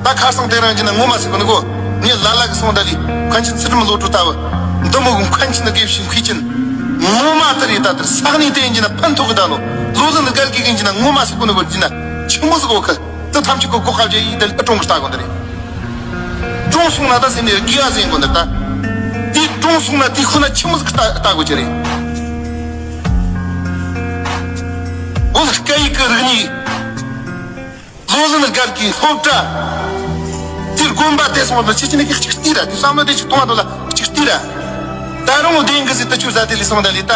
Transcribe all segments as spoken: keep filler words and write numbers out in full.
ད་ཁ་སང་དེ་རིང་ཡིན་ན་ངོ་མ་ཟེར་གོ་ནི་གོ། ངས་ལ་ལ་གི་སོང་ད་ལི་མཁན་ཆེན་ཚུལ་ཁྲིམས་བློ་གྲོས་ལྟ་བུ། འདི་མོ་གི་མཁན་ཆེན་དགེ་བཤེས་མཁས་ཆེན། ངོ་མ་དེ་རེད། ད་དེར་ས་གནས་དེ་ཡིན་ན་ཕན་ཐོགས་གི་ད་ནོ། བློ་ལྡན་དགའ་དགེ་གི་ཡིན་ན་ངོ་མ་ཟེར་གོ་ནི་གོ་ཡིན་ན་ཆི་མོ་ཟིག་གོ་གི། དེ་ཐམས་ཅད་གོ་གོ་ཁ་བྱེད་ཡིན་ད་ལི་ཨ་གྲོང་གི་ལྟ་གོ་འདི་རེད། གྲོང་སོང་ན་ད་སེམས་ནས་དགེ་བ་ཟིན་གོ་འདི་ད། དེ་གྲོང་སོང་ན་དེ་ཁོ་ན་ཆི་མོ་ཟིག་ལྟ་ལྟ་གོ་ཅི་རེད། བོད་སྐད་ཡིག་གི་རིག་གནས། བློ་ལྡན་དགའ་དགེའི་སློབ་གྲྭ། དེར་དགོན་པ་དེ་སོང་བ་ཆི་ཆི་ནི་གཅིག་གཅིག་ལྟོས་ར། དེ་བསམ་བློ་དེ་གཅིག་གཏོང་བ་དོ་ལ་གཅིག་ལྟོས་ར། ད་རུང་བདེན་གི་ཟིག་ད་ཆུ་ཟ་དེ་ལས་སོང་ད་ལས་ད།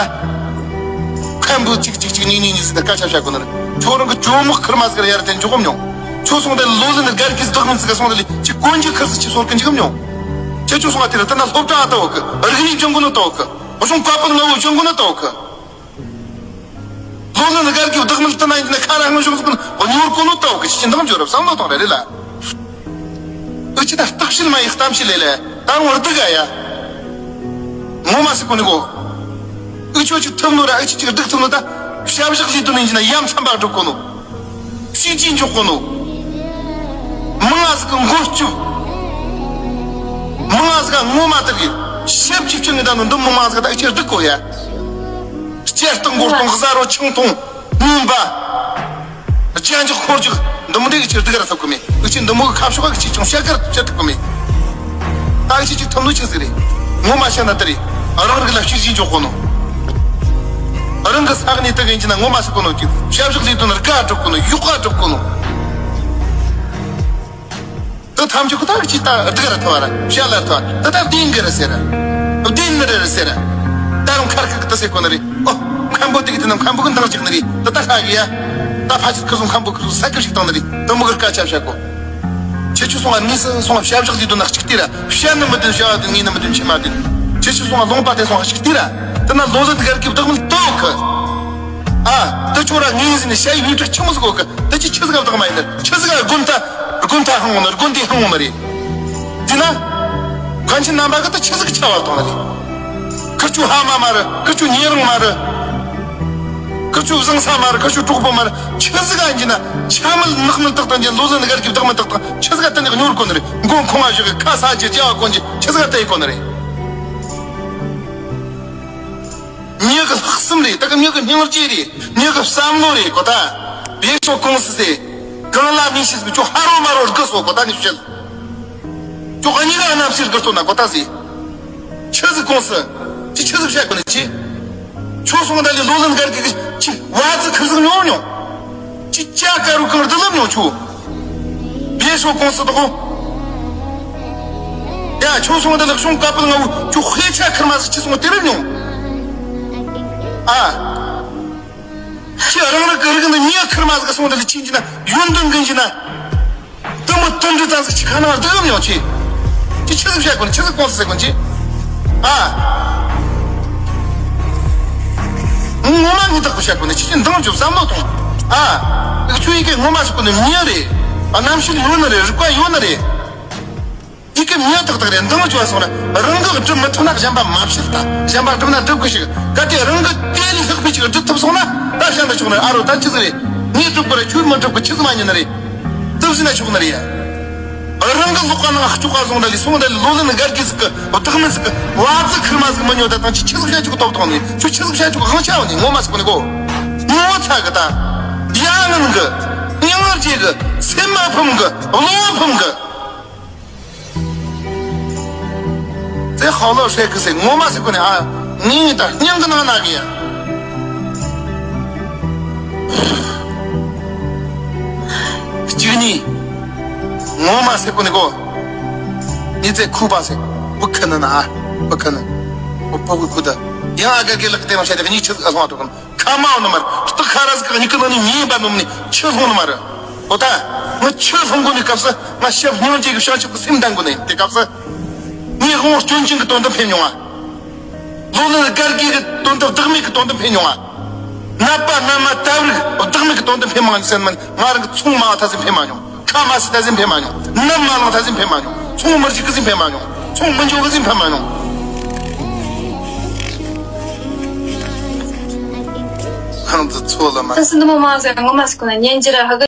མཁན་པོ་གཅིག་གཅིག་གཅིག་གཉིས་གཉིས་གཉིས་ཟིག་ད་སྐད་ཆ་བཤད་གོ་ནི་རེད། ཁྱོད་རང་གི་ཇོ་མོ་ཁིར་མ་ཟིག་ར་ཡར་དེ་འཇོག་གམ་མྱོང་། ཁྱོད་སོང་ད་བློ་ལྡན་དགའ་དགེའི་བདག་མིན་ཟིག་ག་སོང་ད་ལས་ཅིག་གོན་གྱི་ཁིར་ཟིག་ཅིག་སོང་གི་འཇུག་གམ་མྱོང་། ཁྱེད་ཁྱོད་སོང་ང་དེ་ར་ད་ན་སློབ་གྲྭ་ཨ་ད་འོག་གི། རིག་གནས་སྦྱོང་གོ་ནོ་ད་འོག་གི། གཞུང་བཀའ་པོད་ལྔ་བོ་སྦྱོང་གོ་ནོ་ད་འོག་གི། བློ་ལྡན་དགའ་དགེའི་བདག་མེད་ལྟ་ན་ཡིན་ན་ཁ་ར་ཧང་ཞོག་ཟིག་གི་ཉོར་གོ་ནོ་ལྟ་བུ་གི་ཅི་འདང་འཇོག་རབས་བསམ་བློ་གཏོང་ར་རེད་ལ། ཨུ་ཅི་ད་བརྟག་དཔྱད་མ་ཡིན་གཏམ་བཤད་ལས་ལས་ད་རུང་བར་སྡུག་ག་ཡ། ངོ་མ་ཟེར་གོ་ནི་གོ། ཨུ་ཆོ་ཅིག་ཐུབ་ནོ་ར་ཨུ་ཆི་ཅིག་སྡུག་ཐུབ་ནོ་ད། བྱ་བཞག་ལས་དོན་ཡིན་ན་ཡ་མཚན་པ་སྒྲུབ་གོ་ནོ། སྲིད་ཇུས་འཇོག་གོ་ནོ། མི་ང་ཟིག་གི་མགོ་གཅུབ། མི་ང་ཟིག་ག་ངོ་མ་དག་གི་ཞབས་ཀྱིས་ཕྱིན་ནི་ད་ནོ་འདི་མི་ང་ཟིག་ད་ཨུ་ཆི་སྡུག་གོ་ཡ། སྐྱེ་སྟོང་མགོ་སྟོང་གཟའ་རོ་ཆང་འཐུང་ཉིན་པ། རྒྱ་འཇགས་འཁོར་རྒྱུག་འདི་མོ་འདི་ཨུ་ཆི་སྡུག་ར་ཐུབ་གི་མེད། ཨུ་ཆི་འདི་མོ་གི་ཁ་ཕྱོགས་ཨུ་ཆི་ཅུང་བཤད་གར་བཤད་ཐུབ་གི་མེད། ད་ཨུ་ཆི་ཅིག་ཐུབ་ནོ་ཆི་ཟིག་རེད། ངོ་མ་བཤད་ན་དེ་རེད། རང་རིགས་ལ་བྱས་རྗེས་འཇོག་གོ་ནོ། རང་གི་ས་གནས་དེ་གི་ཡིན་གྱི་ན་ངོ་མ་ཟེར་གོ་ནོ་ཅིག་བྱ་བཞག་ལས་དོན་དགའ་སྒྲུབ་གོ་ནོ་ཡོག་ག་སྒྲུབ་གོ་ནོ། དེ་ཐམས་ཅད་ཁོ་ཐག་གཅིག་ད་སྡུག་ར་ཐུབ་ར་བཤད་ལ་ཐུབ། དེ་ད་བདེན་གི་རེད་ཟེར་ར། བདེན་ནི་རེད་ཟེར་ར། ད་རུང་ཁར་ཁ་གི་ད་ཟེར་གོ་ནི་རེད། ཨོ། མཁན་པོ་དེ་གི་དེ་ན་མཁན་པོ་གི་འདང་རྒྱག་ནི་རེད། དེ་ད་ཧྲ་གི་ཡ། ད་ཕ་ཆེར་ཁུ་སོང་མཁན་པོ་ཁུ་སོང་ས་ཁུ་ཞིག་བཏང་ནི་རེད། དེ་མོ་གི་སྐད་ཆ་བཤད་གོ། ཁྱེད་ཆོ་སོང་ང་དངོས་སུ་སོང་ང་བྱ་བཞག་ལས་དོན་ན་གཅིག་ལྟོས་ར། བཤད་ནི་མི་བདེན་བྱ་བ་བདེན་ངས་ནི་མི་བདེན་ཁྱེད་མ་བདེན། ཁྱེད་ཆོ་སོང་ང་ལུང་པ་དེ་སོང་ང་གཅིག་ལྟོས་ར། དེ་ན་བློ་ལྡན་དགའ་དགེའི་བདག་མེད་ལྟོ་གི། ཨ། དེ་ཆོ་ར་ངས་ཟིན་ནས་བྱ་ཡི་ཡུལ་གྲུ་ཆི་མོ་ཟིག་གོ་གི། དེ་ཆི་ཆི་ཟིག་ག་བདག་མ་ཡིན་ནི། ཆི་ཟིག་ག་དགོན་ཐ། དགོན་ཐ་ཧང་ངོ་ནི་དགོན་དེ་ཧང་ངོ་ནི་རེད། དེ་ན། མཁན་ཆེན་རྣམ་པ་གི་ད་ཆི་ཟིག་གི་ཆ་བ་གཏོང་ནི་རེད། ཁི་ཆོ་ཕ་མ་མ་རེད། ཁི་ཆོ་ཉེ་རིང་མ་རེད། ཁི་ཆོ་བཟང་ས་མ་རེད། ཁི་ཆོ་གྲོགས་པོ་མ་རེད། ཆི་ཟིག་ག་ཡིན་གྱི་ན་ཆ་མེད་ནག་མེད་དག་དང་གྱི་བློ་ལྡན་དགའ་དགེའི་བདག་མེད་དག་དང་ཆི་ཟིག་ག་དེ་ནས་ཉོར་གོ་ནི་རེད། མགོ་ཁོང་ང་བཞག་གི་ཁ་ས་ཅི་རྒྱ་བ་གོན་གྱི་ཆི་ཟིག་ག་དེ་ཡི་གོ་ནི་རེད། མྱི་གི་ལྷག་བསམ་རེད། ད་གི་མྱི་གི་སྙིང་རྗེ་རེད། མྱི་གི་བསམ་བློ་རེད་གོ་ད། བེ་ཤོ་ཀུང་སི་ཟེར། གང་ལ་མི་ཤེས་ཟིག་ཅོ་ཧ་རོ་མ་རོ་དགུ་སོ་གོ་ད་ནི་བཤད། ཅོ་ག་ཉི་ག་རྣམ་ཤེས་དགུ་སོ་ན་གོ་ད་ཟེར། ཆི་ཟིག་ཀུང་སི། ཅི་ཆི་ཟིག་བཤད་གོ་ནི་ཅི། ཁྱོད་སོང་ད་ལི་བློ་ལྡན་དགའ་དགེ་གི་ཅི་བ་ཙི་ཁུ་ཟིག་ཉོ་ཉོ། ཅི་ཅ་ཀ་རུ་གང་རྡུ་ལབ་ཉོ་ཆུ། བེ་ཤོ་ཀུང་སི་དོ། ཡ་ཁྱོད་སོང་ད་ལག་ཤོང་ཀ་པལ་ང་བུ་ཁྱོད་དཔེ་ཆ་ཁུར་མ་ཟིག་ཅི་སོང་དེ་རུ་ཉོ། ཨ། ཁྱེད་རང་རང་གི་རིགས་འདི་ཉེ་ཁུར་མ་ཟིག་སོང་ད་ལི་ཆིན་གྱི་ན་ཡོན་ཏན་གིན་གྱི་ན། དུ་མོ་དུ་འདྲི་ཙང་ཟིག་ཅི་ཁ་ནང་སྡུག་གམ་ཡོང་ཆི། ཅི་ཆི་ཟིག་བཤད་གོ་ནི་ཆི་ཟིག་ཀུང་སི་ཟེར་གོ་ནི་ཅི། ཨ། ངོ་མ་ངི་དག་པོ་བཤད་གོ་ནི་ཅི་ཅི་འདང་རྒྱུ་བསམ་བློ་ཐོངས། ཨ། ཁྱོད་ཡི་གེ་ངོ་མ་ཟེར་གོ་ནི་མྱི་རེད། ཨ་རྣམ་ཤེས་ཡོད་ནི་རེད། རིག་པ་ཡོད་ནི་རེད། ཡི་གེ་མྱི་དག་དག་རེད། འདང་རྒྱུ་བ་སོང་ན་རང་གི་སྒྲུབ་མི་ཐུབ་ན་གཞན་པ་མ་བཤད་ད། གཞན་པ་སྒྲུབ་ན་སྒྲུབ་གི་ཞིག་གལ་ཏེ་རང་གི་དེ་ལས་ལྷག་པའི་ཅིག་སྒྲུབ་ཐུབ་སོང་ན་ད་བཤད་ན་ཆོག་ནི་རེད། ཨ་རོ་ད་ཅི་ཟིག་རེད། ངས་སྒྲུབ་དགོས་རེད། ཁྱོད་མི་སྒྲུབ་གི་ཆི་ཟིག་མ་ཉན་ནི་རེད། དུ་ཟིན་ན་ཆོག་ནི་རེད། རང་གི་ལོགས་ཀ་ནང་ལྕོག་ག་སོང་ད་ལི་སོང་ད་ལི་བློ་ལྡན་དགའ་དགེ་ཟིག་གི་བདག་མེད་ཟིག་གི་བ་ཙི་ཁུར་མ་ཟིག་མི་ཉོ་ད་དང་ཅི་ཆི་ཟིག་བཤད་ཆོག་གི་ཐོབ་ཐང་ནི་ཁྱོད་ཆི་ཟིག་བཤད་ཆོག་གི་དབང་ཆ་བ་ནི་ངོ་མ་ཟིག་གོ་ནི་གོ། ངོ་བོ་ཚ་གི་ད། ཡ་ངན་གི། སྙིང་རྗེ་གི། སེམས་མ་ཕམ་གི། བློ་ཕམ་གི། ཙེ་ཧོ་ལོ་ཧྲེ་གི་སེ་ངོ་མ་ཟེར་གོ་ནི་ཨ། ངས་ད་སྙིང་གི་ནང་ན་གི་ཡ། གཅིག་ནི། ངོ་མ་ཟེར་གོ་ནི་གོ། ནི་ཙེ་ཁུ་པ་སེ། བུ་ཁ་ནི་ན་ཨ། བུ་ཁ་ནི། བུ་པོ་གི་ཁུ་ད། ཡང་ཨ་ག་གི་ལག་དེ་མ་བྱས་ཏེ་ནི་ཆི་ཨ་སོང་ཨ་ཏོ་གི། ཁ་མ་འོ་ནི་མ་རེད། སྟག་ཁ་ར་ཟིག་གི་མྱིག་གི་ནང་ནས་ཉེས་པ་ནོམ་ནས་ཆུ་ལྷུང་ནི་མ་རེད། འོ་ད། ང་ཆུ་ལྷུང་གོ་ནི་སྐབས་སུ་ང་ཞབས་སྙིང་རྗེ་གི་བྱང་ཆུབ་ཀྱི་སེམས་ལྡན་གོ་ནི་དེ་སྐབས་སུ། ངས་དབང་སྐྱོན་ཅན་གྱི་དོན་དུ་ཕེབས་མྱོང་ང་། བློ་ལྡན་དགའ་དགེ་གི་དོན་དུ་བདག་མེད་ཀྱི་དོན་དུ་ཕེབས་མྱོང་ང་། ནད་པ་ན་མ་དབུགས་བདག་མེད་ཀྱི་དོན་དུ་ཕེབས་མ་མྱོང་ཟེར་ན་ང་རང་གི་ཚོང་མ་བ་ཐ་ཟིན་ཕེབས་མ་མྱོང་། ཁ་མ་སི་ད་ཟིན་ཕེབས་མ་མྱོང་། ནམ་མ་ལངས་ད་ཟིན་ཕེབས་མ་མྱོང་། ཚོང་མི་རྒྱུག་གི་ཟིན་ཕེབས་མ་མྱོང་། ཚོང་མི་འཇོག་གི་ཟིན་ཕེབས་མ་མྱོང་། ཁང་དུ་ཚོ་ལ་མ། ད་སི་འདི་མོ་མ་ཟེར་ངོ་མ་སི་ཁོ་ན་ཉན་རྒྱུ་ར་ཧ་གི།